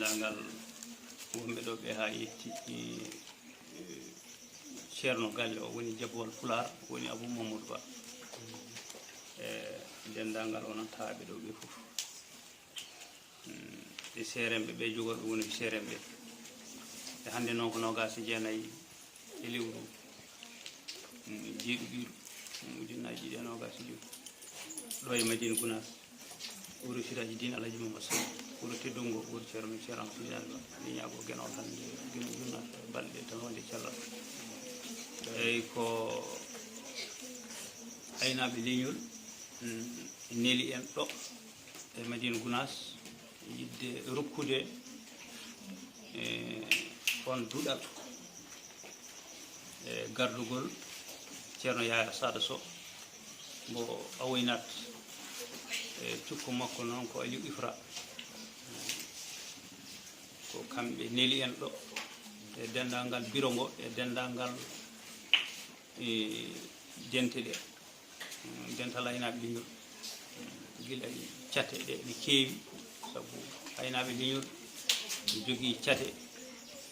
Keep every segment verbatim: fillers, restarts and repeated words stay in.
Denndaangal wonɓe ɗo ɓe haa yetti, e, Ceerno Galle o woni Jabbawal Pulaar, woni Abuu Mamadou Ba. E, denndaangal onon tawaaɓe ɗo ɓe fof. Mm, e seeremɓe ɓe jogorɓe woni seeremɓe. E hannde noon ko noogaas e jeenayi e lewru, mm, jeeɗiɗiiru, mm, ujunnaaji ɗiɗi e noogaas e joy. Ɗo e Madina Gunaas, wuro Siraaji Diin Alhaji Mamadou Sow, wuro teddungo, wuro Ceerno men Ceerno Amadou Tidiane Ba. Ina ñaagoo Geno o tan nde Geno junnaata e balɗe tan wonde cellal. Eyi, ko aynaaɓe leñol, mm, neli en ɗo e Madina Gunaas, yiɗde rokkude, e, on duɗal, e, gardugol Ceerno Yaya Sada Sow, mbo awoynat, e, cukko makko noon ko Aliou Ifra. Ko kamɓe neli en ɗo, e denndaangal biro ngo, e denndaangal, e, dente ɗe. Mm, dental aynaaɓe leñol. Mm, gila e cate ɗe ne keewi, sabu aynaaɓe leñol ne jogii cate,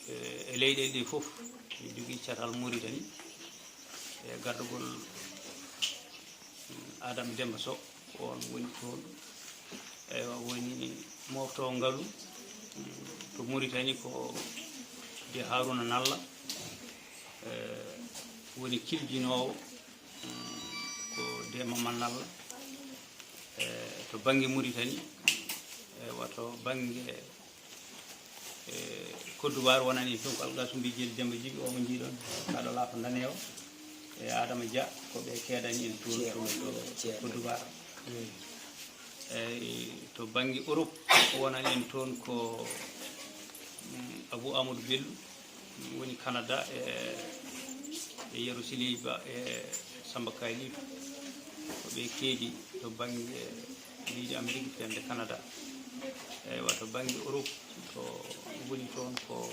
e, e leyɗeele ɗe fof, ne jogii catal Mauritanie, e gardagol, mm, Adama Demba Sow, ko on woni toon. Eywa, woni mofto ngalu, mm, to Mauritanie ko de Haruna Nalla, e, woni kiljinoowo, mm, ko de Mama Nalla, e, to bannge Mauritanie, eywa, to bannge, e, Koddubaar wonani toon ko Algasumbi Jeli Demba Jibi, o mo njiiɗon, kaɗo laafa ndaneewo, e Adama Dia, ko ɓe keedani en toon, Ceerno, toon to Ceerno. Koddubaar. Mm. Eyyi, to bannge Europe, wonani en toon ko, mm, Abou Amadou Bello, woni Canada, e, e Yero Siley Ba, e Samba Kalidou, ko ɓe keedi to bannge leydi Amérique, fende Canada. Eywa, to bannge Europe, to woni toon ko,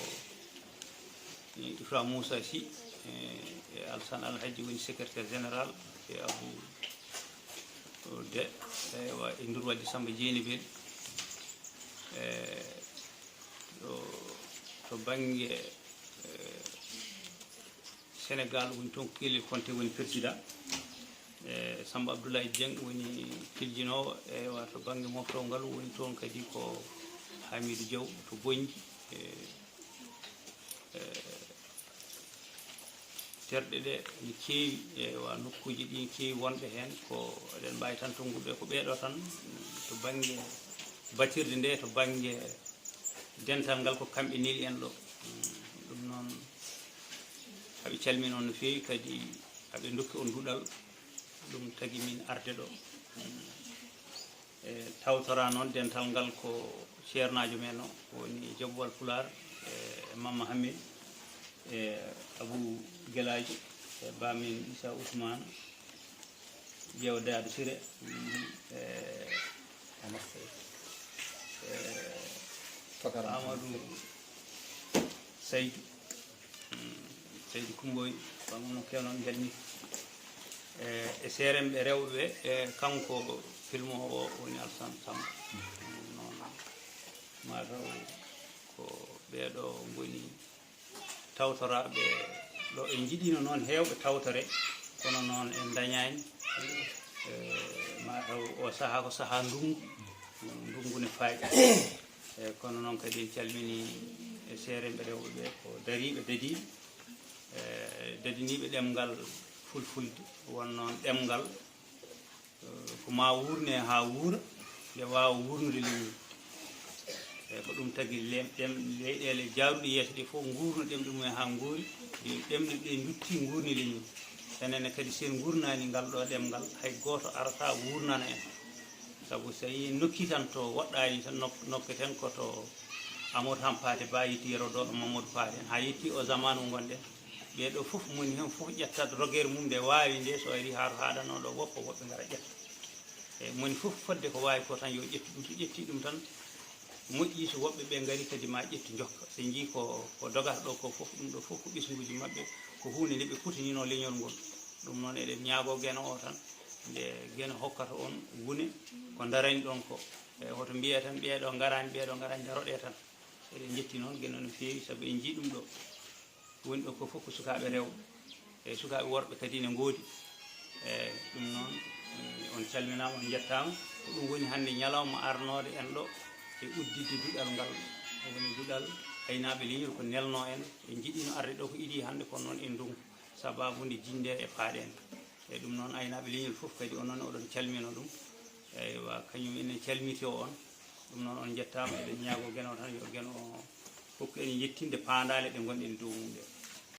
e, Ifra Moussa Sy, e, e Alsan Alhaji woni secrétaire général, e Abou De, eywa, e Ndour Wadji Samba Jeeni Bel, e, to, to bannge, e, Sénégal woni toon ko Kelel Konte woni président. E, Samba Abdoulaye Dieng woni kiljinoowo, eywa, to bannge mofto ngalu woni toon kadi ko Hamidou Diaw to Bonnji. E, e, terɗe ɗe ne keewi, eywa, nokkuuji ɗi ne keewi wonɓe heen, ko eɗen mbaawi tan tonngude ko ɓee ɗo tan, to bannge batirde nde, to bannge dental ngal ko kamɓe neli en ɗo. Mm, ɗum noon, haɓe calmini on no feewi, kadi haɓe ndokki on duɗal, ɗum tagi min arde ɗo. Mm. E, tawtora noon dental ngal ko ceernaajo men o, woni Jabbawal Pulaar, e, Mamma Hammet, e, Abou Gelaajo, e, Ba men Issa Ousmane, Jeewo Daado Siré, mm, e, Amadou Sey. E, Fakara Amadou Seydou, mm, Seydou Koumboy, bango no kewnon njanni. E, e seeremɓe rewɓe, e, kanko filmoowo o woni Alsan Samba. Mm, noon, ma taw ko ɓee ɗo ngoni tawtoraaɓe ɗo. En njiɗino noon heewɓe tawtore, kono noon en ndañaani. E, ma taw o sahaa ko sahaa ndunngu, ndunngu ne faaƴi. E, kono noon kadi en calmini e seeremɓe rewɓe ɓe, ko dariiɓe, dadiiɓe, e, dadiniiɓe ɗemngal fulfulde, won noon ɗemngal, e, ko ma wuurne haa wuura, nde waawa wuurnude leñol. E, ko ɗum tagi lem-, ɗem-, leyɗeele jaaruɗe yeeso ɗe fof nguurno ɗemɗe mum en haa nguuri, ɗe ɗemɗe ɗe ndutti nguurni leñol. Enen ne kadi, so en nguurnaani ngal ɗo ɗemngal, hay gooto arata wuurnana en. Sabu so yii nokki tan to woɗɗaani tan, nok-, nokketen ko to Amadou Hampaate Ba yetti Yero ɗo, Mamadou Paate en, haa yetti o zamaanu ngonɗen. Ɓee ɗo fof, moni heen fof ƴettat rogeer mum nde waawi nde, so ari haa to haaɗanoo ɗo woppa, woɓɓe ngara ƴetta. E moni fof fodde ko waawi ko tan yo ƴettu ɗum, so ƴetti ɗum tan moƴƴi, so woɓɓe ɓe ngari kadi ma ƴettu njokka. So njii ko, ko dogata ɗo ko fof, ɗum ɗo fof ko ɓesnguuji maɓɓe, ko huunde nde ɓe kutinino leñol ngol. Ɗum noon eɗen ñaagoo Geno o tan, nde Geno hokkata on gune ko ndarani ɗon ko. E hoto mbiyee tan ɓee ɗo ngaraani, ɓee ɗo ngaraani, ndaroɗee tan. Eɗen njetti noon Geno no feewi, sabu en njii ɗum ɗo. Woni ɗo ko fof ko sukaaɓe rewɓe, e sukaaɓe worɓe kadi ne ngoodi. E ɗum noon, eh, on calminaama, on njettaama. Ko ɗum woni hannde ñalawma arnoode en ɗo e udditde duɗal ngal. Ko woni duɗal aynaaɓe leñol ko nelnoo en. En njiɗino arde ɗo ko idii hannde, kono noon en ndungu sababu nde jinnde e paaɗen. E ɗum noon aynaaɓe leñol fof kadi onon oɗon calmino ɗum. Eywa, kañum ene calmiti o on. Ɗum noon on njettaama, eɗen ñaago Geno tan yo Geno hokku en yettinde paandaale ɗe ngonɗen dow mum ɗe.